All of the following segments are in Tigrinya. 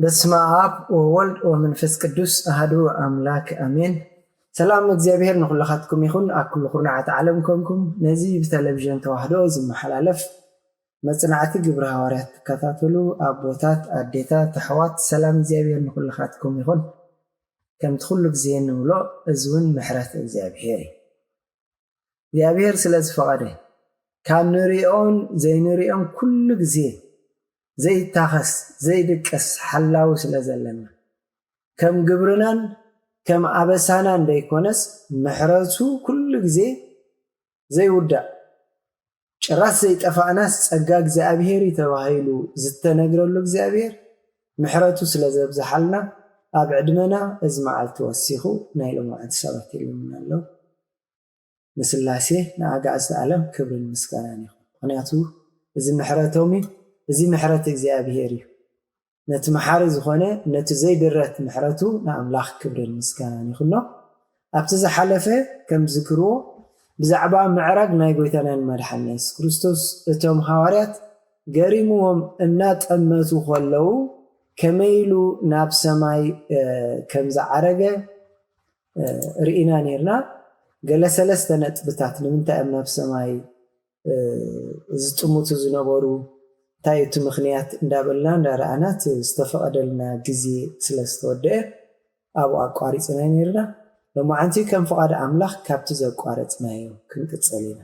በስመ ኣብ ወወልድ ወመንፈስ ቅዱስ ኣሃዱ ኣምላክ ኣሜን። ሰላም እግዚኣብሔር ንኩልኻትኩም ይኹን። ኣብ ኩሉ ኩርናዓት ዓለም ኮንኩም ነዚ ብቴሌቪዥን ተዋህዶ ዝመሓላለፍ መጽናዕቲ ግብረ ሃዋርያት ትከታተሉ ኣቦታት፣ ኣዴታት፣ ኣሕዋት፣ ሰላም እግዚኣብሔር ንኩልኻትኩም ይኹን። ከምቲ ኩሉ ግዜ እንብሎ፣ እዚ እውን ምሕረት እግዚኣብሔር እዩ። እግዚኣብሔር ስለ ዝፈቐደ፣ ካብ ንሪኦን ዘይንሪኦን ኩሉ ግዜ ዘይታኸስ ዘይድቀስ ሓላዊ ስለ ዘለና፣ ከም ግብርናን ከም ኣበሳናን ዘይኮነስ፣ ምሕረቱ ኩሉ ግዜ ዘይውዳእ፣ ጭራስ ዘይጠፋእናስ ጸጋ እግዚኣብሔር እዩ ተባሂሉ ዝተነግረሉ እግዚኣብሔር ምሕረቱ ስለ ዘብዝሓልና፣ ኣብ ዕድመና እዚ መዓልቲ ወሲኹ ናይ ሎማዕንቲ ሰበት ኢሉና ኣሎ። ንስላሴ ንኣጋዕዝተ ዓለም ክብርን ምስጋናን ይኹን። ምኽንያቱ እዚ ምሕረቶም እዩ፣ እዚ ምሕረት እግዚኣብሔር እዩ። ነቲ መሓሪ ዝኾነ፣ ነቲ ዘይድረት ምሕረቱ ንኣምላኽ ክብርን ምስጋናን ይኹኖ። ኣብቲ ዝሓለፈ ከም ዝዝክርዎ፣ ብዛዕባ ምዕራግ ናይ ጎይታናን መድሓንና የሱስ ክርስቶስ እቶም ሃዋርያት ገሪምዎም እናጠመቱ ከለዉ፣ ከመይ ኢሉ ናብ ሰማይ፣ እ፣ ከም ዝዓረገ፣ እ፣ ርኢና ነይርና። ገለ ሰለስተ ነጥብታት፣ ንምንታይ እዮም ናብ ሰማይ፣ እ፣ ዝጥምቱ ዝነበሩ፣ እንታይ እቲ ምኽንያት እንዳበልና እንዳረኣና፣ እቲ ዝተፈቐደልና ግዜ ስለ ዝተወደአ ኣብኡ ኣቋሪጽና ነይርና። ሎማዓንቲ ከም ፍቓድ ኣምላኽ ካብቲ ዘቋረጽናዮ ክንቅጽል ኢና።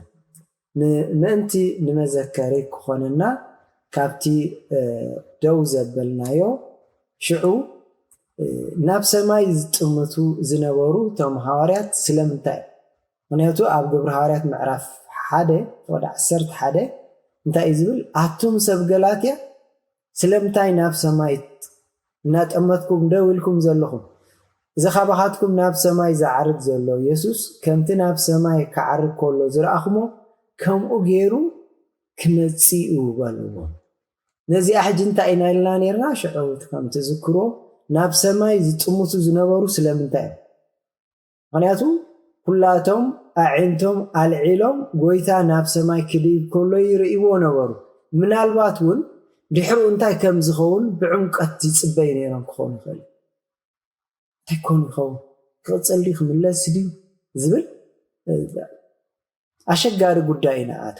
ን-፣ ምእንቲ ንመዘከሪ ክኾነና ካብቲ፣ እ፣ ደው ዘበልናዮ፣ ሽዑ፣ እ፣ ናብ ሰማይ ዝጥምቱ ዝነበሩ እቶም ሃዋርያት ስለምንታይ? ምኽንያቱ ኣብ ግብሪ ሃዋርያት ምዕራፍ ሓደ ወደ ዓሰርተ ሓደ እንታይ እዩ ዝብል? ኣቱም ሰብ ገላትያ፣ ስለምንታይ ናብ ሰማይ እናጠመትኩም ደው ኢልኩም ዘለኹም? እዚ ካባኻትኩም ናብ ሰማይ ዝዓርግ ዘሎ የሱስ፣ ከምቲ ናብ ሰማይ ክዓርግ ከሎ ዝረኣኹሞ፣ ከምኡ ገይሩ ክመጽእ እዩ በልዎም። ነዚኣ ሕጂ እንታይ ኢና ኢልና ነይርና? ሽዑ ከምቲ ዝክሮ፣ ናብ ሰማይ ዝጥምቱ ዝነበሩ ስለምንታይ እዮም? ምኽንያቱ ኩላቶም ኣዒንቶም ኣልዒሎም ጎይታ ናብ ሰማይ ክድይብ ከሎ ይርእይዎ ነበሩ። ምናልባት እውን ድሕሩ እንታይ ከም ዝኸውን ብዕምቀት ይጽበዩ ነይሮም ክኸውን ይኽእል። እንታይ ኮን ይኸውን? ክቕጽል ድዩ ክምለስ ድዩ ዝብል፣ እ፣ ኣሸጋሪ ጉዳይ ኢና ኣቶ።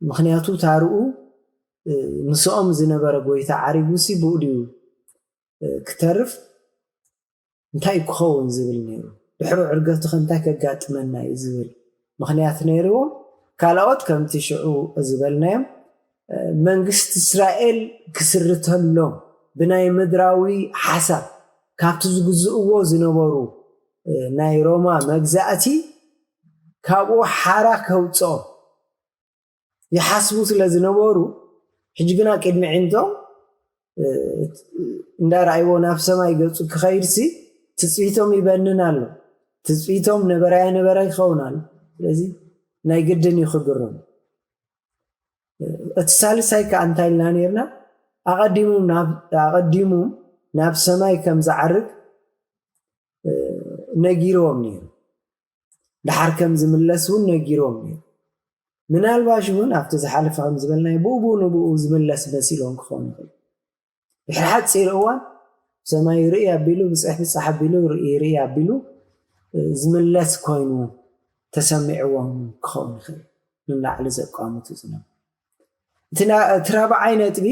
ምኽንያቱ ታርኡ፣ እ፣ ምስኦም ዝነበረ ጎይታ ዓሪጉ ሲ ብኡ ድዩ፣ እ፣ ክተርፍ? እንታይ ክኸውን ዝብል ነይሩ? ድሕሪ ዕርገቱ ከ እንታይ ከጋጥመና እዩ ዝብል ምኽንያት ነይርዎም። ካልኦት ከምቲ ሽዑ ዝበልናዮም፣ እ፣ መንግስቲ እስራኤል ክስርተሎም ብናይ ምድራዊ ሓሳብ ካብቲ ዝግዝእዎ ዝነበሩ፣ እ፣ ናይ ሮማ መግዛእቲ ካብኡ ሓራ ከውፅኦም ይሓስቡ ስለ ዝነበሩ፣ ሕጂ ግና ቅድሚ ዒንቶም፣ እ፣ እንዳረኣይዎ ናብ ሰማይ ገጹ ክኸይድሲ ትጽቢቶም ይበንን ኣሎ። ትጽቢቶም ነበራያ ነበራ ይኸውን ኣሎ። ስለዚ ናይ ግድን እዩ ክግረሙ። እ፣ እቲ ሳልሳይ ከኣ እንታይ ኢልና ነይርና? ኣቐዲሙ ናብ፣ ኣቐዲሙ ናብ ሰማይ ከም ዝዓርግ፣ እ፣ ነጊርዎም ነይሩ። ደሓር ከም ዝምለስ እውን ነጊርዎም ነይሩ። ምናልባሽ እውን ኣብቲ ዝሓለፈ ከም ዝበልናዮ ብኡ ብኡ ንብኡ ዝምለስ መሲሎም ክኸውን ይኽእል። ድሕሪ ሓፂር እዋን ሰማይ ርኢ ኣቢሉ፣ ብፅሕ ብፃሕ ኣቢሉ፣ ርኢ ርኢ ኣቢሉ፣ እ፣ ዝምለስ ኮይኑ ተሰሚዕዎም ክኸውን ይኽእል። ንላዕሊ ዘቋምቱ ዝነበሩ። እቲ ና-፣ እቲ ራብዓይ ነጥቢ፣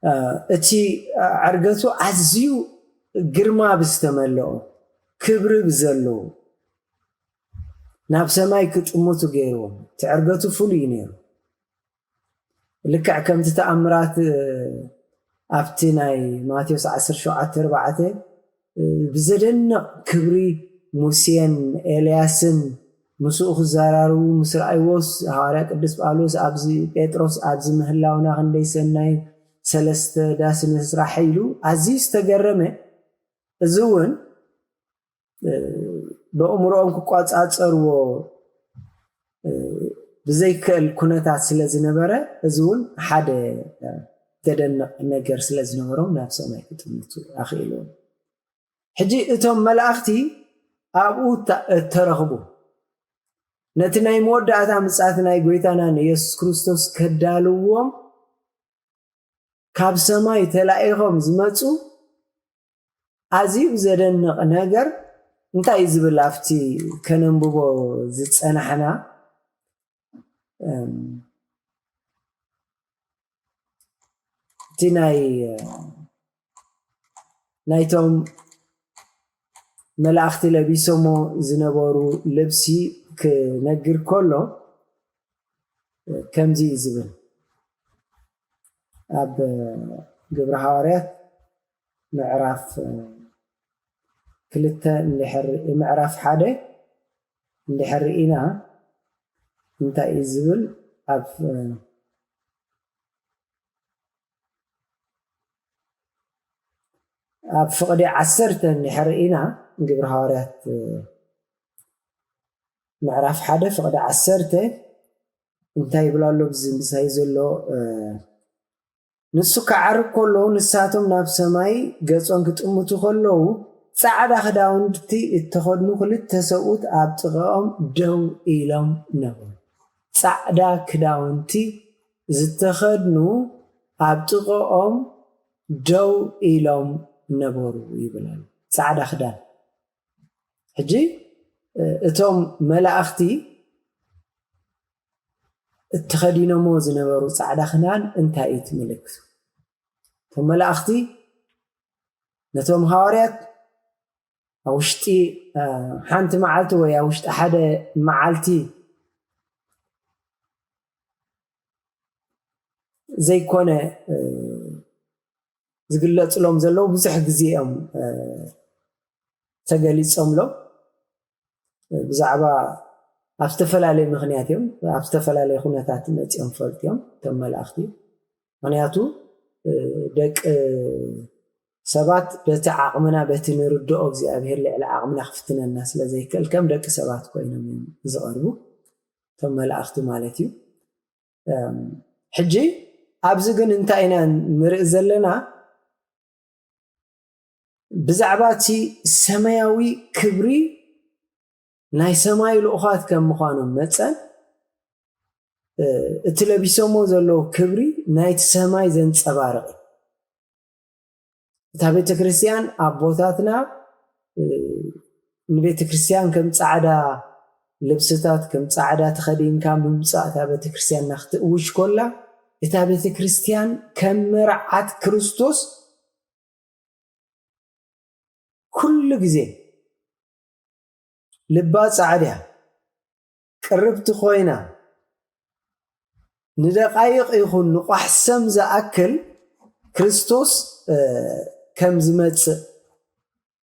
እ፣ እቲ፣ እ፣ ዕርገቱ ኣዝዩ ግርማ ብዝተመልኦ፣ ክብሪ ብዘለዎ፣ ናብ ሰማይ ክጥምቱ ገይርዎም። እቲ ዕርገቱ ፍሉይ እዩ ነይሩ። ልክዕ ከምቲ ተኣምራት፣ እ፣ ኣብቲ ናይ ማቴዎስ ዓሰርተ ሸውዓተ ኣርባዕተ፣ እ፣ ብዘደንቕ ክብሪ ሙሴን ኤልያስን ምስኡ ክዘራረቡ ምስ ረኣይዎስ፣ ሃዋርያ ቅዱስ ጳውሎስ ኣብዚ፣ ጴጥሮስ ኣብዚ ምህላውና ክንደይ ሰናይ፣ ሰለስተ ዳስ ንስራሕ ኢሉ ኣዝዩ ዝተገረመ፣ እዚ እውን፣ እ፣ ብኣእምሮኦም ክቋጻጸርዎ፣ እ፣ ብዘይክእል ኩነታት ስለ ዝነበረ፣ እዚ እውን ሓደ፣ እ፣ ዘደንቕ ነገር ስለ ዝነበሮም ናብ ሰማይ ክጥምቱ ኣኽኢልዎም። ሕጂ እቶም መላእኽቲ ኣብኡ እተ-፣ እተረኽቡ፣ ነቲ ናይ መወዳእታ ምጽኣት ናይ ጎይታና ንየሱስ ክርስቶስ ከዳልዎም ካብ ሰማይ ተላኢኾም ዝመጹ ኣዝዩ ዘደንቕ ነገር እንታይ እዩ ዝብል ኣብቲ ከነንብቦ ዝጸናሕና፣ እም፣ እቲ ናይ፣ ናይቶም መላእኽቲ ለቢሶሞ ዝነበሩ ልብሲ ክነግር ከሎ ከምዚ እዩ ዝብል። ኣብ ግብረ ሃዋርያት ምዕራፍ ክልተ እንድሕር፣ ምዕራፍ ሓደ እንድሕር ርኢና እንታይ እዩ ዝብል? ኣብ፣ ኣብ ፍቕዲ ዓሰርተ እንድሕር ርኢና፣ ግብረ ሃዋርያት ምዕራፍ ሓደ ፍቕዲ ዓሰርተ እንታይ ይብል ኣሎ? ብዚ ምሳይ ዘሎ፣ እ፣ ንሱ ክዓርግ ከሎ ንሳቶም ናብ ሰማይ ገጾም ክጥምቱ ከለዉ ጻዕዳ ክዳውንቲ እተኸድኑ ክልተ ሰብኡት ኣብ ጥቓኦም ደው ኢሎም ነበሩ። ጻዕዳ ክዳውንቲ ዝተኸድኑ ኣብ ጥቓኦም ደው ኢሎም ነበሩ ይብል ኣሎ። ጻዕዳ ክዳን። ሕጂ፣ እ፣ እቶም መላእኽቲ እተኸዲኖሞ ዝነበሩ ጻዕዳ ክዳን እንታይ እዩ እቲ ምልክቱ? እቶም መላእኽቲ ነቶም ሃዋርያት ኣብ ውሽጢ፣ እ፣ ሓንቲ መዓልቲ ወይ ኣብ ውሽጢ ሓደ መዓልቲ ዘይኮነ፣ እ፣ ዝግለጽሎም ዘለዉ ብዙሕ ግዜ እዮም፣ እ፣ ተገሊጾምሎም። ብዛዕባ ኣብ ዝተፈላለየ ምኽንያት እዮም፣ ኣብ ዝተፈላለየ ኩነታት መጺኦም ፈልጡ እዮም እቶም መላእኽቲ። ምኽንያቱ፣ እ፣ ደቂ ሰባት በቲ ዓቕምና፣ በቲ ንርድኦ እግዚኣብሔር ልዕሊ ዓቕምና ክፍትነና ስለ ዘይክእል ከም ደቂ ሰባት ኮይኖም እዮም ዝቐርቡ እቶም መላእኽቲ ማለት እዩ። እም፣ ሕጂ ኣብዚ ግን እንታይ ኢና ንርኢ ዘለና? ብዛዕባ እቲ ሰማያዊ ክብሪ ናይ ሰማይ ልኡኻት ከም ምዃኖም መጠን፣ እ፣ እቲ ለቢሶሞ ዘለዉ ክብሪ ናይቲ ሰማይ ዘንጸባርቕ እዩ። እታ ቤተ ክርስቲያን ኣቦታትና፣ እ፣ ንቤተ ክርስቲያን ከም ጻዕዳ ልብስታት፣ ከም ጻዕዳ ተኸዲንካ ምምጻእ እታ ቤተ ክርስቲያን እናክትእውጅ ኮላ፣ እታ ቤተ ክርስቲያን ከም መርዓት ክርስቶስ ኩሉ ግዜ ልባ ጻዕዳ፣ ቅርብቲ ኮይና፣ ንደቃይቕ ይኹን ንቋሕ ሰም ዝኣክል ክርስቶስ፣ እ፣ ከም ዝመጽእ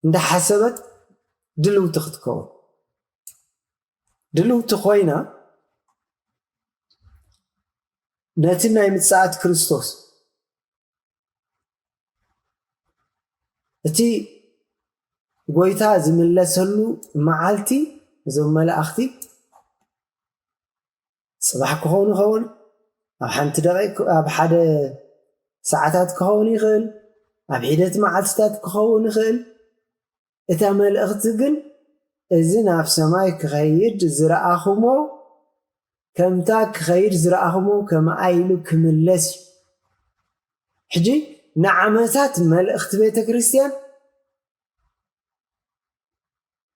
እንዳሓሰበት ድልውቲ ክትከውን። ድልውቲ ኮይና ነቲ ናይ ምጽኣት ክርስቶስ፣ እቲ ጎይታ ዝምለሰሉ መዓልቲ፣ እዞም መላእኽቲ ጽባሕ ክኸውን ይኸውን፣ ኣብ ሓንቲ ደቂቕ፣ ኣብ ሓደ ሰዓታት ክኸውን ይኽእል፣ ኣብ ሒደት መዓልትታት ክኸውን ይኽእል። እታ መልእኽቲ ግን፣ እዚ ናብ ሰማይ ክኸይድ ዝረኣኹሞ፣ ከምታ ክኸይድ ዝረኣኹሞ ከምኣ ኢሉ ክምለስ እዩ። ሕጂ ንዓመታት መልእኽቲ ቤተ ክርስቲያን፣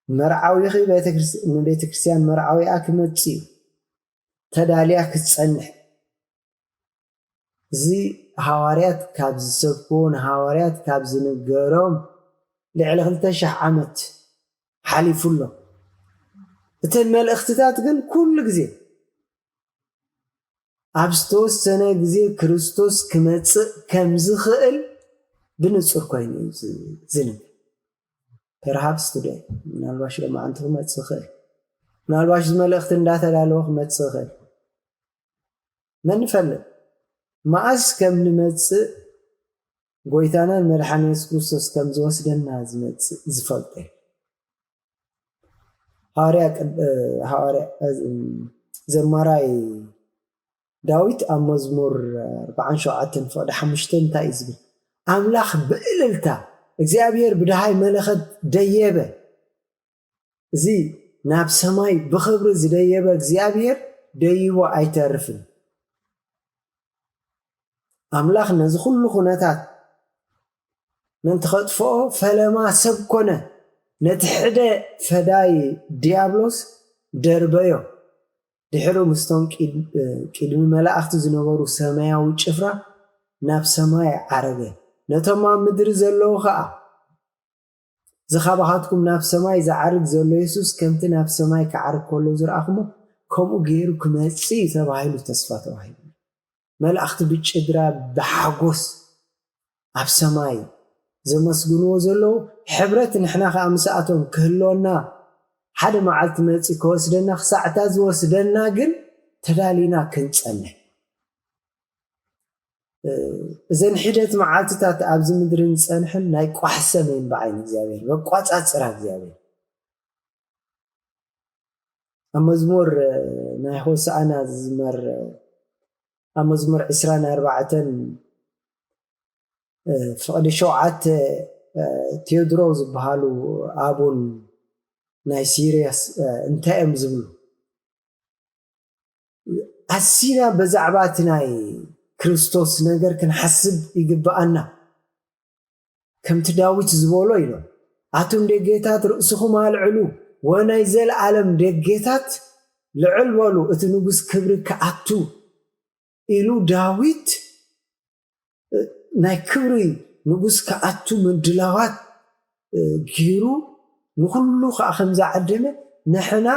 መርዓዊኺ ቤተ ክርስ-፣ ንቤተ ክርስቲያን መርዓዊኣ ክመጽእ እዩ፣ ተዳልያ ክትጸንሕ። እዚ ሃዋርያት ካብ ዝሰብክዎ፣ ንሃዋርያት ካብ ዝንገሮም ልዕሊ ክልተ ሽሕ ዓመት ሓሊፉ ኣሎ። እተን መልእኽትታት ግን ኩሉ ግዜ ኣብ ዝተወሰነ ግዜ ክርስቶስ ክመጽእ ከም ዝኽእል ብንጹር ኮይኑ እዩ ዝ-፣ ዝንገር። Perhaps today፣ ምናልባሽ ሎማዓንቲ ክመጽእ ይኽእል። ምናልባሽ እዚ መልእኽቲ እንዳተዳለወ ክመጽእ ይኽእል። መን ይፈልጥ? መዓስ ከም ንመጽእ ጎይታናን መድሓን የሱስ ክርስቶስ ከም ዝወስደና ዝመጽእ ዝፈልጦ እዩ። ሃዋርያ ቅድ-፣ ሃዋርያ፣ ዘማራይ ዳዊት ኣብ መዝሙር ኣርባዓን ሸውዓተን ፍቕዲ ሓሙሽተ እንታይ እዩ ዝብል? ኣምላኽ ብእልልታ፣ እግዚኣብሔር ብደሃይ መለኸት ደየበ። እዚ ናብ ሰማይ ብኽብሪ ዝደየበ እግዚኣብሔር ደይቡ ኣይተርፍን። ኣምላኽ ነዚ ኩሉ ኩነታት ምእንቲ ኸጥፍኦ ፈለማ ሰብ ኮነ፣ ነቲ ሕደ ፈዳይ ዲያብሎስ ደርበዮ። ድሕሩ ምስቶም ቂድ-፣ ቅድሚ መላእኽቲ ዝነበሩ ሰማያዊ ጭፍራ ናብ ሰማይ ዓረገ። ነቶም ኣብ ምድሪ ዘለዉ ኸኣ፣ እዚ ኻባኻትኩም ናብ ሰማይ ዝዓርግ ዘሎ የሱስ ከምቲ ናብ ሰማይ ክዓርግ ከሎ ዝረኣኹሞ፣ ከምኡ ገይሩ ክመጽእ እዩ ተባሂሉ ተስፋ ተባሂሉ። መላእኽቲ ብጭድራ ብሓጎስ ኣብ ሰማይ ዘመስግንዎ ዘለዉ ሕብረት ንሕና ኸኣ ምስኣቶም ክህልወና፣ ሓደ መዓልቲ መጺ ክወስደና፣ ክሳዕታ ዝወስደና ግን ተዳሊና ክንጸንሕ። እ፣ እዘን ሒደት መዓልትታት ኣብዚ ምድሪ ንጸንሕን ናይ ቋሕ ሰመይን ብዓይኒ እግዚኣብሔር፣ በቋጻጽራ እግዚኣብሔር። ኣብ መዝሙር፣ እ፣ ናይ ሆሳዕና ዝዝመር፣ እ፣ ኣብ መዝሙር ዕስራን ኣርባዕተን፣ እ፣ ፍቕዲ ሸውዓተ፣ እ፣ ቴዎድሮ ዝበሃሉ ኣቡን ናይ ሲርያስ፣ እ፣ እንታይ እዮም ዝብሉ? ኣዚና ብዛዕባ እቲ ናይ ክርስቶስ ነገር ክንሓስብ ይግብኣና። ከምቲ ዳዊት ዝበሎ ኢሎም፣ ኣቱም ደጌታት ርእስኹም ኣልዕሉ፣ ወናይ ዘለኣለም ደጌታት ልዕል በሉ፣ እቲ ንጉስ ክብሪ ክኣቱ ኢሉ ዳዊት ናይ ክብሪ ንጉስ ክኣቱ ምድላዋት፣ እ፣ ገይሩ ንኹሉ ከዓ ከም ዝዓደመ፣ ንሕና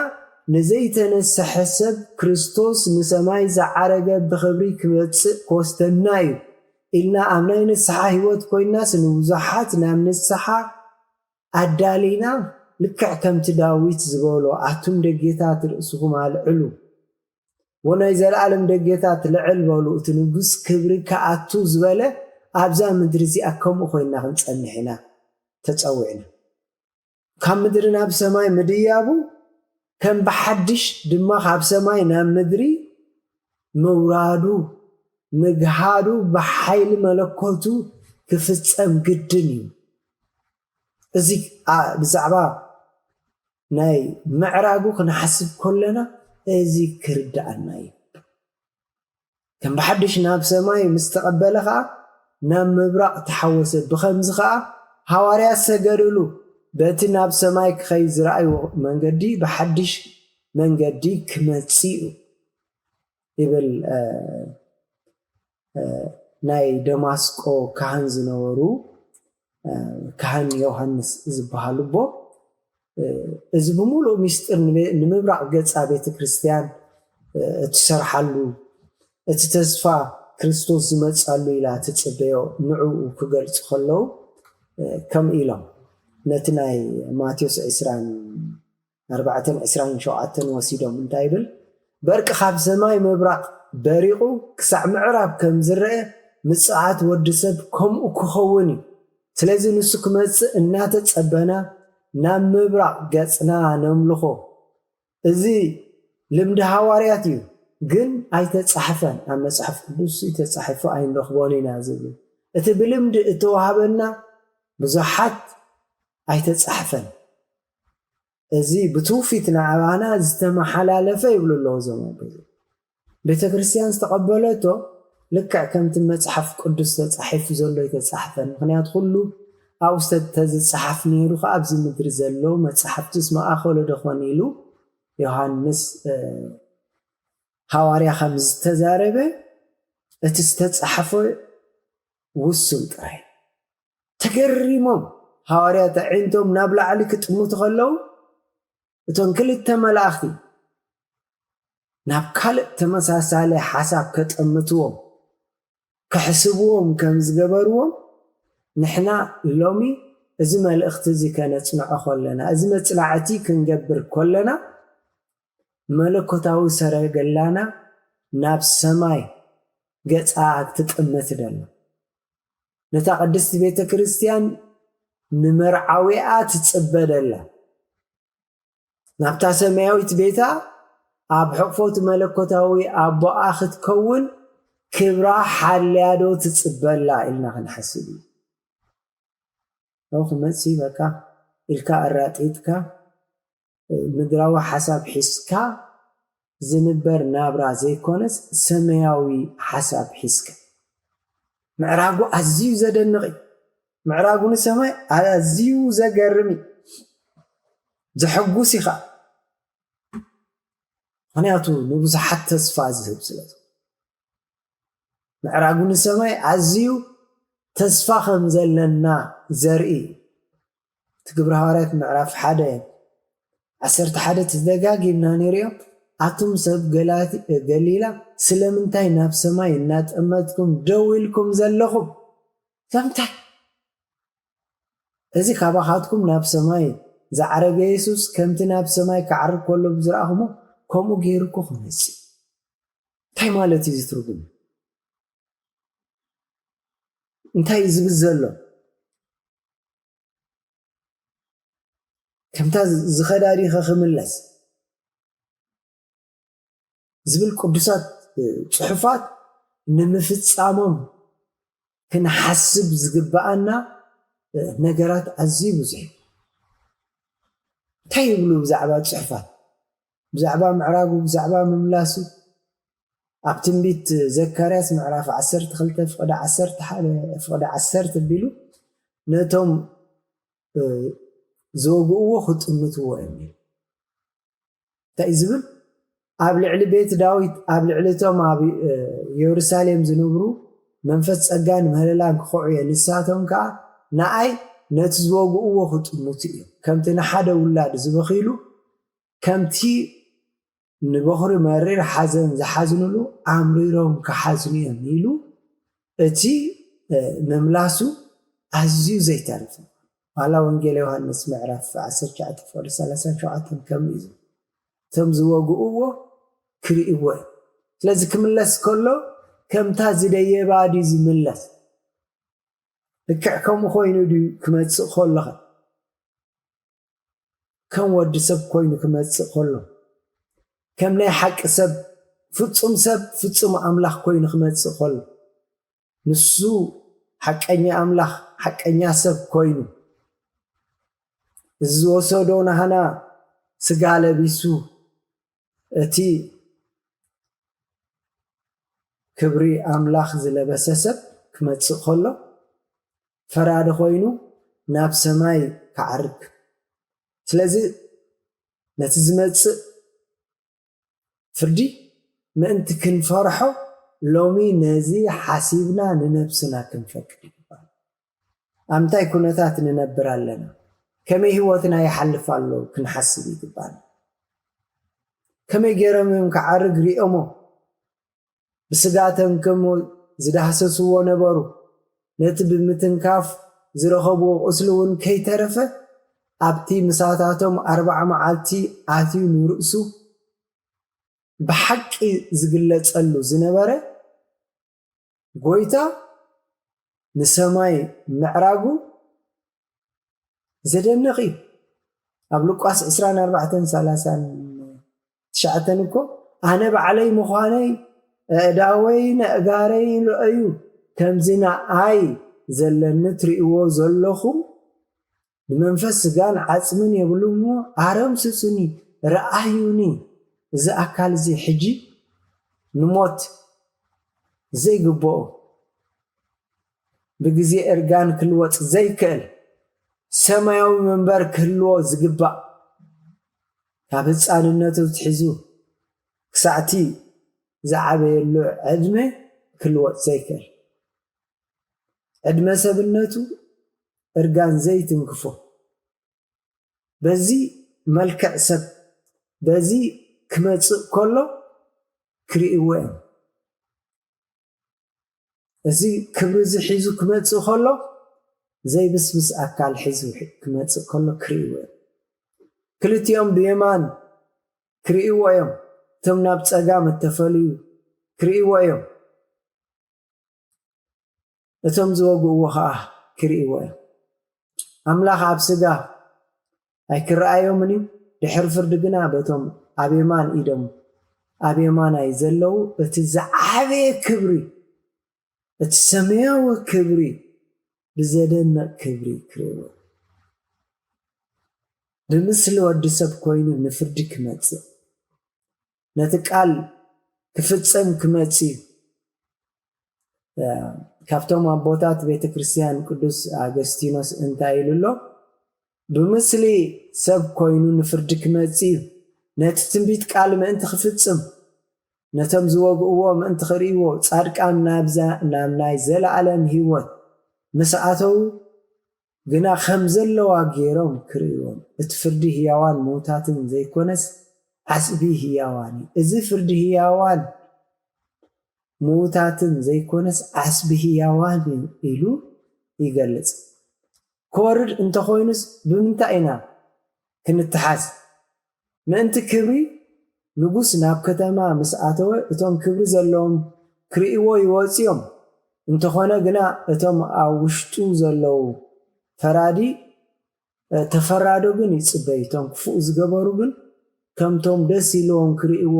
ንዘይተነስሐ ሰብ ክርስቶስ ንሰማይ ዝዓረገ ብኽብሪ ክመጽእ ክወስደና እዩ ኢልና ኣብ ናይ ንስሓ ህይወት ኮይናስ ንብዙሓት ናብ ንስሓ ኣዳሊና፣ ልክዕ ከምቲ ዳዊት ዝበሎ፣ ኣቱም ደጌታት ርእስኹም ኣልዕሉ፣ ወናይ ዘለኣለም ደጌታት ልዕል በሉ፣ እቲ ንጉስ ክብሪ ክኣቱ ዝበለ፣ ኣብዛ ምድሪ እዚኣ ከምኡ ኮይና ክንጸንሕ ኢና ተጸዊዕና። ካብ ምድሪ ናብ ሰማይ ምድያቡ፣ ከም ብሓድሽ ድማ ካብ ሰማይ ናብ ምድሪ ምውራዱ፣ ምግሃዱ፣ ብሓይሊ መለኮቱ ክፍጸም ግድን እዩ። እዚ፣ ኣ፣ ብዛዕባ ናይ ምዕራጉ ክንሓስብ ከለና፣ እዚ ክርድኣና እዩ። ከም ብሓድሽ ናብ ሰማይ ምስ ተቐበለ ኸኣ፣ ናብ ምብራቕ ተሓወሰ። ብኸምዚ ኸኣ፣ ሃዋርያት ሰገድሉ፣ በቲ ናብ ሰማይ ክኸይድ ዝረኣይዎ መንገዲ፣ ብሓድሽ መንገዲ ክመጽእ እዩ። ይብል፣ እ፣ እ፣ ናይ ደማስቆ ካህን ዝነበሩ፣ እ፣ ካህን ዮሃንስ ዝበሃሉ ኣቦ፣ እ፣ እዚ ብምሉእ ምስጢር ንቤ-፣ ንምብራቕ ገጻ ቤተ ክርስቲያን፣ እ፣ እትሰርሓሉ፣ እቲ ተስፋ ክርስቶስ ዝመጻሉ ኢላ ትጽበዮ ንዕኡ ክገልጹ ከለዉ፣ እ፣ ከምኡ ኢሎም ነቲ ናይ ማቴዎስ ዕስራን ኣርባዕተን ዕስራን ሸውዓተን ወሲዶም እንታይ ይብል? በርቂ ካብ ሰማይ ምብራቕ በሪቑ ክሳዕ ምዕራብ ከም ዝረአ፣ ምጽኣት ወዲ ሰብ ከምኡ ክኸውን እዩ። ስለዚ ንሱ ክመጽእ እናተጸበና ናብ ምብራቕ ገጽና ነምልኾ። እዚ ልምዲ ሃዋርያት እዩ፣ ግን ኣይተጻሕፈን። ኣብ መጽሓፍ ቅዱስ ተጻሒፉ ኣይንረኽቦን ኢና ዝብሉ። እቲ ብልምዲ እተዋህበና ብዙሓት ኣይተጻሕፈን። እዚ ብትውፊት ንዓባና ዝተመሓላለፈ ይብሉ ኣለዉ እዞም ኣቦ። ቤተ ክርስቲያን ዝተቐበለቶ ልክዕ ከምቲ መጽሓፍ ቅዱስ ተጻሒፉ ዘሎ ኣይተጻሕፈን። ምኽንያቱ ኩሉ ኣብኡ ስተ-፣ ተዝጸሓፍ ነይሩ ከኣ ኣብዚ ምድሪ ዘለዉ መጻሕፍትስ መኣኸሎ ዶ ኾን ኢሉ ዮሃንስ፣ እ፣ ሃዋርያ ከም ዝተዛረበ እቲ ዝተጻሕፈ ውሱን ጥራይ። ተገሪሞም ሃዋርያት ኣዒንቶም ናብ ላዕሊ ክጥምቱ ከለዉ፣ እቶም ክልተ መላእኽቲ ናብ ካልእ ተመሳሳሊ ሓሳብ ከጠምትዎም፣ ከሕስብዎም ከም ዝገበርዎም፣ ንሕና ሎሚ እዚ መልእኽቲ እዚ ከነጽንዖ ከለና፣ እዚ መጽናዕቲ ክንገብር ከለና፣ መለኮታዊ ሰረገላና ናብ ሰማይ ገጻ ክትጥምት ደላ። ነታ ቅድስቲ ቤተ ክርስቲያን ንመርዓዊኣ ትጽበ ደላ። ናብታ ሰማያዊት ቤታ ኣብ ሕቕፎት መለኮታዊ ኣቦኣ ክትከውን ክብራ ሓልያ ዶ ትጽበላ ኢልና ክንሓስብ እዩ። ኦ፣ ክመጽእ በቃ ኢልካ ኣራጢጥካ፣ ምድራዊ ሓሳብ ሒዝካ ዝንበር ናብራ ዘይኮነስ ሰማያዊ ሓሳብ ሒዝካ። ምዕራጉ ኣዝዩ ዘደንቕ እዩ። ምዕራጉ ንሰማይ ኣዝዩ ዘገርም እዩ። ዘሐጉስ እዩ ኸዓ። ምኽንያቱ ንብዙሓት ተስፋ ዝህብ ስለ ዝኾነ። ምዕራጉ ንሰማይ ኣዝዩ ተስፋ ከም ዘለና ዘርኢ እዩ። እቲ ግብረ ሃዋርያት ምዕራፍ ሓደ ዓሰርተ ሓደ ተደጋጊምና ነይሩ እዮም። ኣቱም ሰብ ገላቲ-፣ ገሊላ ስለምንታይ ናብ ሰማይ እናጠመትኩም ደው ኢልኩም ዘለኹም? ስለምንታይ? እዚ ካባኻትኩም ናብ ሰማይ ዝዓረገ የሱስ ከምቲ ናብ ሰማይ ክዓርግ ከሎ ብዝረኣኹሞ ከምኡ ገይሩ እኮ ክመጽእ። እንታይ ማለት እዩ እዚ ትርጉም? እንታይ እዩ ዝብል ዘሎ? ከምታ ዝኸዳ ዲኸ ክምለስ? ዝብል ቅዱሳት፣ እ፣ ጽሑፋት ንምፍጻሞም ክንሓስብ ዝግብኣና፣ እ፣ ነገራት ኣዝዩ ብዙሕ እዩ። እንታይ ይብሉ ብዛዕባ ጽሑፋት? ብዛዕባ ምዕራጉ፣ ብዛዕባ ምምላሱ? ኣብ ትንቢት ዘካርያስ ምዕራፍ ዓሰርተ ክልተ ፍቕዲ ዓሰርተ ሓደ፣ ፍቕዲ ዓሰርተ ኣቢሉ ነቶም፣ እ፣ ዝወግእዎ ክጥምትዎ እዮም ኢሉ። እንታይ እዩ ዝብል? ኣብ ልዕሊ ቤት ዳዊት፣ ኣብ ልዕሊ እቶም ኣብ፣ እ፣ የሩሳሌም ዝነብሩ መንፈስ ጸጋን ምህለላን ክኸዑ እየ፣ ንሳቶም ከኣ ንኣይ ነቲ ዝወግእዎ ክጥምቱ እዮም። ከምቲ ንሓደ ውላድ ዝበኺሉ፣ ከምቲ ንበኹሪ መሪር ሓዘን ዝሓዝኑሉ ኣምሪሮም ክሓዝኑ እዮም ኢሉ እቲ፣ እ፣ ምምላሱ ኣዝዩ ዘይተርፍ። ዋላ ወንጌል ዮሃንስ ምዕራፍ ዓሰርተ ትሽዓተ ፍቕዲ ሰላሳን ሸውዓተን ከምኡ እዩ ዝብል። እቶም ዝወግእዎ ክርእይዎ እዮም። ስለዚ ክምለስ ከሎ ከምታ ዝደየባ ድዩ ዝምለስ? ልክዕ ከምኡ ኮይኑ ድዩ ክመጽእ ከሎ ኸ? ከም ወዲ ሰብ ኮይኑ ክመጽእ ከሎ፣ ከም ናይ ሓቂ ሰብ፣ ፍጹም ሰብ፣ ፍጹም ኣምላኽ ኮይኑ ክመጽእ ከሎ፣ ንሱ ሓቀኛ ኣምላኽ፣ ሓቀኛ ሰብ ኮይኑ፣ እዚ ዝወሰዶ ናህና ስጋ ለቢሱ፣ እቲ ክብሪ ኣምላኽ ዝለበሰ ሰብ ክመጽእ ከሎ፣ ፈራዲ ኮይኑ ናብ ሰማይ ክዓርግ። ስለዚ ነቲ ዝመጽእ ፍርዲ ምእንቲ ክንፈርሖ፣ ሎሚ ነዚ ሓሲብና ንነብስና ክንፈቅድ ይግባእ። ኣብ እንታይ ኩነታት ንነብር ኣለና? ከመይ ህይወትና ይሓልፍ ኣሎ ክንሓስብ ይግባና። ከመይ ገይሮም እዮም ክዓርግ ሪኦሞ? ብስጋ ተንክሞ ዝዳህሰስዎ ነበሩ። ነቲ ብምትንካፍ ዝረኸብዎ ቁስሊ እውን ከይተረፈ ኣብቲ ምሳታቶም ኣርባዓ መዓልቲ ኣትዩ ንርእሱ ብሓቂ ዝግለጸሉ ዝነበረ ጎይታ ንሰማይ ምዕራጉ ዘደንቕ እዩ። ኣብ ሉቃስ ዕስራን ኣርባዕተን ሰላሳን ትሽዓተን እኮ፣ "ኣነ ባዕለይ ምዃነይ፣ ኣእዳወይን ኣእጋረይን ረኣዩ፣ ከምዚ ንኣይ ዘለኒ ትርእይዎ ዘለኹም፣ ንመንፈስ ስጋን ዓጽምን የብሉ እሞ፣ ኣረምስሱኒ፣ ረኣዩኒ፣ እዚ ኣካል እዚ ሕጂ ንሞት ዘይግብኦ፣ ብግዜ እርጋን ክልወጥ ዘይክእል፣ ሰማያዊ መንበር ክህልዎ ዝግባእ፣ ካብ ህጻንነቱ ኣትሒዙ ክሳዕቲ ዝዓበየሉ ዕድመ ክልወጥ ዘይክእል፣ ዕድመ ሰብነቱ እርጋን ዘይትንክፎ፣ በዚ መልክዕ ሰብ በዚ ክመጽእ ከሎ ክርእይዎ እዮም። እዚ ክብሪ እዚ ሒዙ ክመጽእ ከሎ፣ ዘይብስብስ ኣካል ሒዙ ክመጽእ ከሎ ክርእይዎ እዮም። ክልቲኦም ብየማን ክርእይዎ እዮም። እቶም ናብ ጸጋም እተፈልዩ ክርእይዎ እዮም። እቶም ዝወግእዎ ኸኣ ክርእይዎ እዮም። ኣምላኽ ኣብ ስጋ ኣይክረኣዮምን እዩ። ድሕሪ ፍርዲ ግና በቶም ኣብ የማን ኢዶም፣ ኣብ የማናይ ዘለዉ እቲ ዝዓበየ ክብሪ፣ እቲ ሰማያዊ ክብሪ፣ ብዘደንቕ ክብሪ ክርእይዎ። ብምስሊ ወዲ ሰብ ኮይኑ ንፍርዲ ክመጽእ፣ ነቲ ቃል ክፍጸም ክመጽእ እዩ። እ፣ ካብቶም ኣቦታት ቤተ ክርስቲያን ቅዱስ ኣገስቲኖስ እንታይ ኢሉ ኣሎ? "ብምስሊ ሰብ ኮይኑ ንፍርዲ ክመጽእ እዩ፣ ነቲ ትንቢት ቃል ምእንቲ ክፍጽም፣ ነቶም ዝወግእዎ ምእንቲ ክርእይዎ፣ ጻድቃን ናብዛ ናብ ናይ ዘለኣለም ህይወት ምስ ኣተዉ ግና ከም ዘለዋ ገይሮም ክርእይዎም፣ እቲ ፍርዲ ህያዋን ምዉታትን ዘይኮነስ ዓስቢ ህያዋን እዩ። እዚ ፍርዲ ህያዋን ምዉታትን ዘይኮነስ ዓስቢ ህያዋን እዩ" ኢሉ ይገልጽ። ክወርድ እንተኾይኑስ ብምንታይ ኢና ክንተሓዝ? ምእንቲ ክብሪ ንጉስ ናብ ከተማ ምስ ኣተወ፣ እቶም ክብሪ ዘለዎም ክርእይዎ ይወጽኡ እዮም። እንተኾነ ግና እቶም ኣብ ውሽጡ ዘለዉ ፈራዲ ተፈራዶ ግን ይጽበዩ። እቶም ክፉእ ዝገበሩ ግን ከምቶም ደስ ኢልዎም ክርእይዎ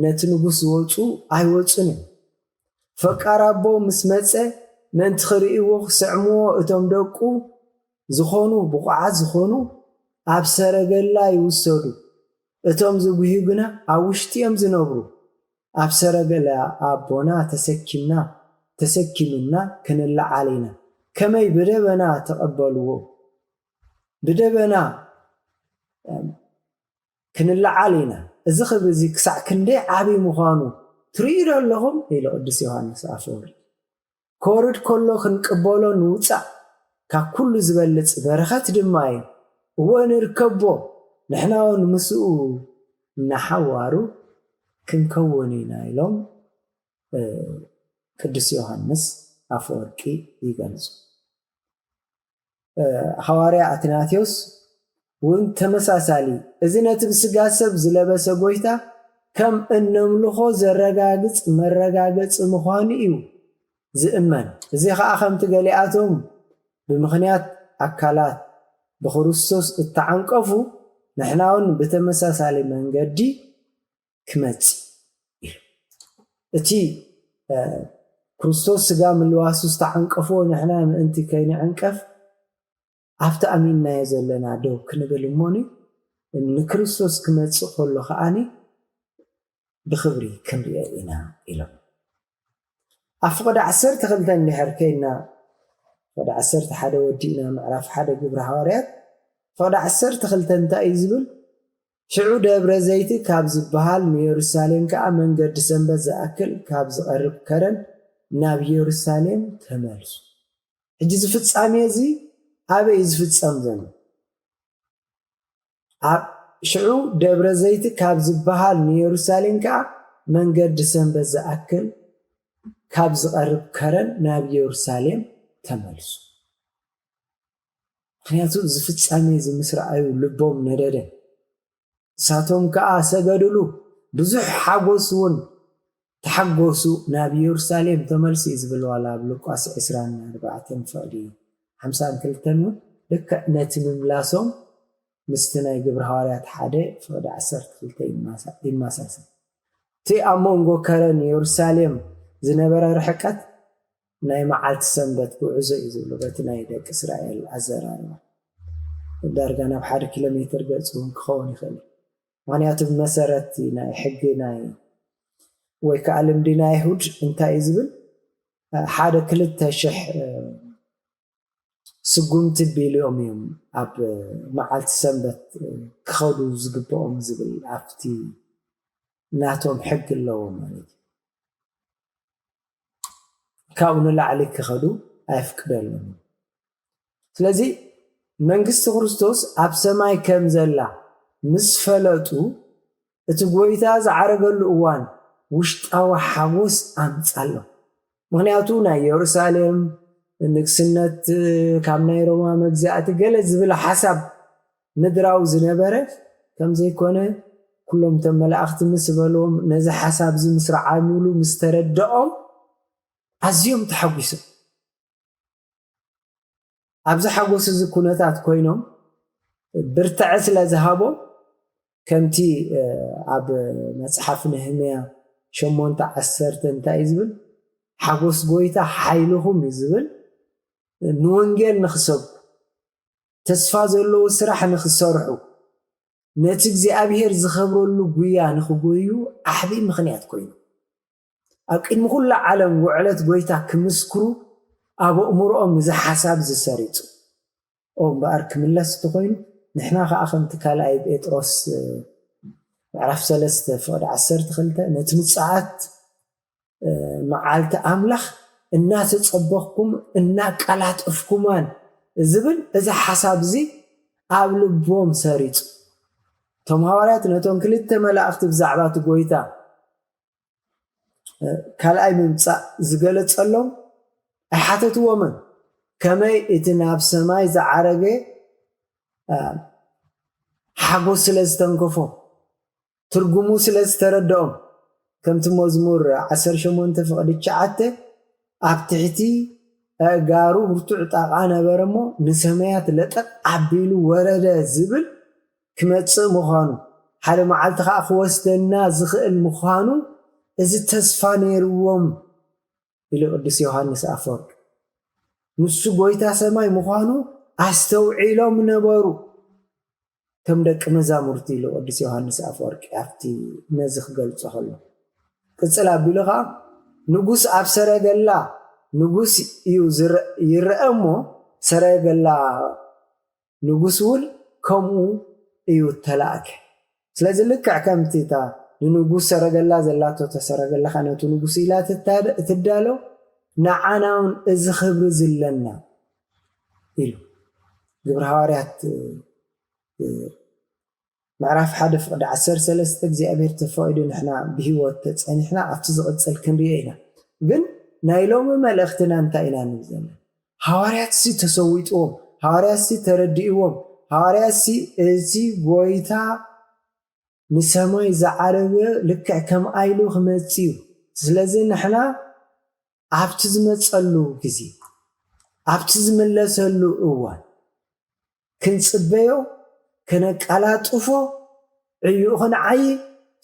ነቲ ንጉስ ዝወጹ ኣይወጹን እዮም። ፈቃር ኣቦ ምስ መጸ ምእንቲ ክርእይዎ ክስዕምዎ እቶም ደቁ ዝኾኑ ብቑዓት ዝኾኑ ኣብ ሰረገላ ይውሰዱ። እቶም ዝጉህዩ ግና ኣብ ውሽጢ እዮም ዝነብሩ። ኣብ ሰረገላ ኣቦና ተሰኪምና ተሰኪምና ክንለዓል ኢና። ከመይ ብደበና ተቐበልዎ። ብደበና ክንለዓል ኢና። እዚ ክብሪ እዚ ክሳዕ ክንደይ ዓቢ ምዃኑ ትርእዩ ዶ ኣለኹም? ኢሉ ቅዱስ ዮሃንስ ኣፈወርቂ። ክወርድ ከሎ ክንቅበሎ ንውጻእ፣ ካብ ኩሉ ዝበልጽ በረኸት ድማ እዩ። እወ ንርከቦ፣ ንሕና እውን ምስኡ ንሓዋሩ ክንከውን ኢና ኢሎም ቅዱስ ዮሃንስ ኣፈወርቂ ይገልጹ። ሃዋርያ ኣትናቴዎስ እውን ተመሳሳሊ፣ እዚ ነቲ ብስጋ ሰብ ዝለበሰ ጎይታ ከም እነምልኾ ዘረጋግጽ መረጋገጺ ምዃኑ እዩ ዝእመን። እዚ ኸኣ ከምቲ ገሊኣቶም ብምኽንያት ኣካላት ብክርስቶስ እተዓንቀፉ፣ ንሕና እውን ብተመሳሳሊ መንገዲ ክመጽእ ኢሉ። እቲ ክርስቶስ ስጋ ምልዋሱ ዝተዓንቀፍዎ ንሕና ምእንቲ ከይንዕንቀፍ ኣብቲ ኣሚንናዮ ዘለና ደው ክንብል እሞኒ ንክርስቶስ ክመጽእ ከሎ ከዓኒ ብኽብሪ ክንሪኦ ኢና ኢሎም። ኣብ ፍቕዲ ዓሰርተ ክልተ እንድሕር ከይና ፍቕዲ ዓሰርተ ሓደ ወዲእና ምዕራፍ ሓደ ግብሪ ሃዋርያት ፍቕዲ ዓሰርተ ክልተ እንታይ እዩ ዝብል? ሽዑ ደብረ ዘይቲ ካብ ዝበሃል ንየሩሳሌም ከዓ መንገዲ ሰንበት ዝኣክል ካብ ዝቐርብ ከረን ናብ የሩሳሌም ተመልሱ። ሕጂ እዚ ፍጻሜ እዚ ኣበይ እዩ ዝፍጸም ዘሎ? ኣብ ሽዑ ደብረ ዘይቲ ካብ ዝበሃል ንየሩሳሌም ከዓ መንገዲ ሰንበት ዝኣክል ካብ ዝቐርብ ከረን ናብ የሩሳሌም ተመልሱ። ምክንያቱ እዚ ፍጻሜ እዚ ምስ ረኣዩ ልቦም ነደደ። ንሳቶም ከኣ ሰገዱሉ፣ ብዙሕ ሓጎስ እውን ተሓጎሱ፣ ናብ የሩሳሌም ተመልሱ እዩ ዝብል ዋላ ኣብ ሉቃስ ዕስራን ኣርባዕተን ፍቕዲ ሓምሳን ክልተን እውን ልክዕ ነቲ ምምላሶም ምስቲ ናይ ግብሪ ሃዋርያት ሓደ ፍቕዲ ዓሰርተ ክልተ ይመሳሰል። እቲ ኣብ መንጎ ከረን የሩሳሌም ዝነበረ ርሕቀት ናይ መዓልቲ ሰንበት ጉዕዞ እዩ ዝብሎ በቲ ናይ ደቂ እስራኤል ኣዘራርባ። ዳርጋ ናብ ሓደ ኪሎ ሜትር ገጽ እውን ክኸውን ይኽእል እዩ። ምኽንያቱ ብመሰረት ናይ ሕጊ ናይ ወይ ከዓ ልምዲ ናይ ኣይሁድ እንታይ እዩ ዝብል ሓደ ክልተ ሽሕ ስጉምቲ ቢልኦም እዮም ኣብ መዓልቲ ሰንበት ክኸዱ ዝግብኦም ዝብል ኣብቲ ናቶም ሕጊ ኣለዎ ማለት እዩ። ካብኡ ንላዕሊ ክኸዱ ኣይፍቅደሎም። ስለዚ መንግስቲ ክርስቶስ ኣብ ሰማይ ከም ዘላ ምስ ፈለጡ እቲ ጎይታ ዝዓረገሉ እዋን ውሽጣዊ ሓጎስ ኣምጻሎም። ምኽንያቱ ናይ የሩሳሌም ንግስነት ካብ ናይ ሮማ መግዛእቲ ገለ ዝብል ሓሳብ ምድራዊ ዝነበረ ከም ዘይኮነ ኩሎም እቶም መላእኽቲ ምስ በልዎም ነዚ ሓሳብ እዚ ምስ ረዓምሉ ምስ ተረድኦም ኣዝዮም ተሓጒሶም። ኣብዚ ሓጎስ እዚ ኩነታት ኮይኖም ብርትዐ ስለ ዝሃቦም ከምቲ ኣብ መጽሓፍ ነህምያ ሸሞንተ ዓሰርተ እንታይ እዩ ዝብል? ሓጎስ ጎይታ ሓይልኹም እዩ ዝብል። ንወንጌል ንኽሰብኩ ተስፋ ዘለዎ ስራሕ ንኽሰርሑ ነቲ እግዚኣብሔር ዝኸብረሉ ጉያ ንኽጎዩ ዓቢ ምኽንያት ኮይኑ። ኣብ ቅድሚ ኩላ ዓለም ውዕለት ጎይታ ክምስክሩ ኣብ ኣእምሮኦም እዚ ሓሳብ ዝሰሪጹ። ኦ እምበኣር ክምለስ እንተኾይኑ፣ ንሕና ኸዓ ከምቲ ካልኣይ ጴጥሮስ ምዕራፍ ሰለስተ ፍቕዲ ዓሰርተ ክልተ፣ ነቲ ምጽኣት መዓልቲ ኣምላኽ እናተጸበኽኩም እናቀላጠፍኩማን ዝብል እዚ ሓሳብ እዚ ኣብ ልቦም ሰሪጹ። እቶም ሃዋርያት ነቶም ክልተ መላእኽቲ ብዛዕባ እቲ ጎይታ ካልኣይ ምምጻእ ዝገለጸሎም ኣይሓተትዎምን። ከመይ እቲ ናብ ሰማይ ዝዓረገ ሓጎስ ስለ ዝተንከፎ፣ ትርጉሙ ስለ ዝተረድኦም፣ ከምቲ መዝሙር ዓሰርተ ሸሞንተ ፍቕዲ ትሽዓተ፣ ኣብ ትሕቲ ኣእጋሩ ብርቱዕ ጣቓ ነበረ እሞ ንሰማያት ለጠቕ ኣቢሉ ወረደ ዝብል ክመጽእ ምዃኑ፣ ሓደ መዓልቲ ኸኣ ክወስደና ዝኽእል ምዃኑ፣ እዚ ተስፋ ነይርዎም ኢሉ ቅዱስ ዮሃንስ ኣፈወርቅ። ንሱ ጎይታ ሰማይ ምዃኑ ኣስተውዒሎም ነበሩ። ከም ደቂ መዛሙርቲ ኢሉ ቅዱስ ዮሃንስ ኣፈወርቂ ኣብቲ ነዚ ክገልጾ ከሎ። ቅጽል ኣቢሉ ኸዓ ንጉስ ኣብ ሰረገላ ንጉስ እዩ ዝረ-፣ ይረአ እሞ ሰረገላ ንጉስ እውን ከምኡ እዩ ተላእከ። ስለዚ ልክዕ ከምቲ እታ ንንጉስ ሰረገላ ዘላቶ እታ ሰረገላ ኸዓ ነቲ ንጉስ ኢላ ትታደ-፣ ትዳሎ፣ ንዓና እውን እዚ ክብሪ ዝለና ኢሉ። ግብሪ ሃዋርያት ምዕራፍ ሓደ ፍቕዲ ዓሰርተ ሰለስተ እግዚኣብሔር ተፈቒዱ ንሕና ብህይወት ተጸኒሕና ኣብቲ ዝቕጽል ክንሪኦ ኢና። ግን ናይ ሎሚ መልእኽትና እንታይ ኢና ንብል ዘለና? ሃዋርያትሲ ተሰዊጥዎም፣ ሃዋርያትሲ ተረዲእዎም፣ ሃዋርያትሲ እዚ ጎይታ ንሰማይ ዝዓረገ ልክዕ ከምኣ ኢሉ ክመጽእ እዩ። ስለዚ ንሕና ኣብቲ ዝመጸሉ ግዜ፣ ኣብቲ ዝምለሰሉ እዋን ክንጽበዮ፣ ከነቀላጥፎ፣ ዕዩኡ ክንዓዪ፣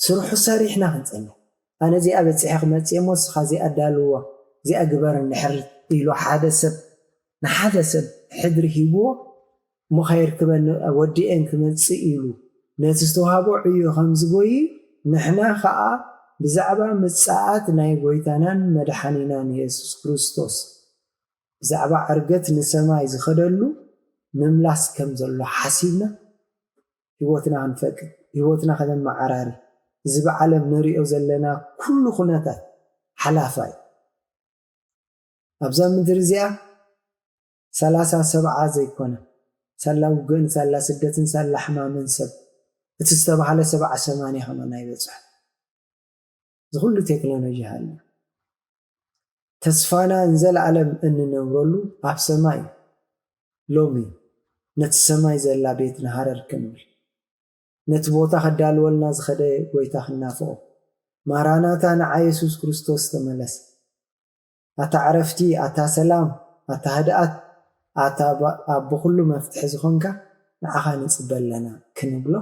ስርሑ ሰሪሕና ክንጸንሕ። ኣነ እዚኣ በጺሐ ክመጽእ እሞ ንስኻ እዚኣ ኣዳልዎ፣ እዚኣ ግበር እንድሕር ኢሉ ሓደ ሰብ ንሓደ ሰብ ሕድሪ ሂብዎ፣ እሞ ከየርክበኒ ወዲኤን ክመጽእ ኢሉ ነቲ ዝተዋህቦ ዕዮ ከም ዝጎዪ፣ ንሕና ኸኣ ብዛዕባ ምጽኣት ናይ ጎይታናን መድሓኒናን የሱስ ክርስቶስ፣ ብዛዕባ ዕርገት ንሰማይ ዝኸደሉ ምምላስ ከም ዘሎ ሓሲብና ህይወትና ክንፈቅድ፣ ህይወትና ከነመዓራሪ፣ እዚ ብዓለም ንሪኦ ዘለና ኩሉ ኩነታት ሓላፋ እዩ። ኣብዛ ምድሪ እዚኣ ሰላሳ ሰብዓ ዘይኮነ፣ ሳላ ውግእን ሳላ ስደትን ሳላ ሕማምን ሰብ እቲ ዝተባህለ ሰብዓ ሰማንያ ከማን ኣይበጽሖ። እዚ ኩሉ ቴክኖሎጂ ሃልዩ። ተስፋና ንዘለኣለም እንነብረሉ ኣብ ሰማይ እዩ። ሎሚ ነቲ ሰማይ ዘላ ቤት ንሃረር ክንብል፣ ነቲ ቦታ ከዳልወልና ዝኸደ ጎይታ ክንናፍቖ። ማራናታ፣ ንዓ የሱስ ክርስቶስ ተመለስ። ኣታ ዕረፍቲ፣ ኣታ ሰላም፣ ኣታ ህድኣት፣ ኣታ ባ-፣ ኣቦ ኩሉ መፍትሒ ዝኾንካ ንዓኻ ንጽበ ኣለና ክንብሎ፣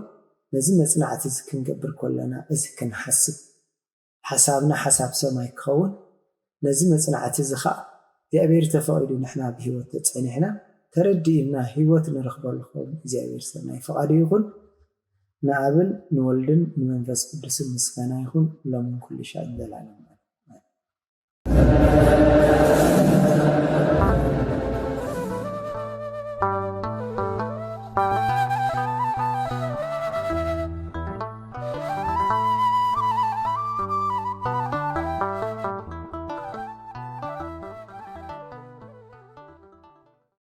ነዚ መጽናዕቲ እዚ ክንገብር ከለና እዚ ክንሓስብ፣ ሓሳብና ሓሳብ ሰማይ ክኸውን፣ ነዚ መጽናዕቲ እዚ ኸኣ እግዚኣብሔር ተፈቒዱ ንሕና ብህይወት ተጸኒሕና ተረዲእና ህይወት ንረኽበሉ ክኸውን እግዚኣብሔር ሰናይ ፍቓዱ ይኹን። ንኣብን ንወልድን ንመንፈስ ቅዱስን ምስጋና ይኹን ሎምን ኩሉ ሻዕ ዘለዓለምን።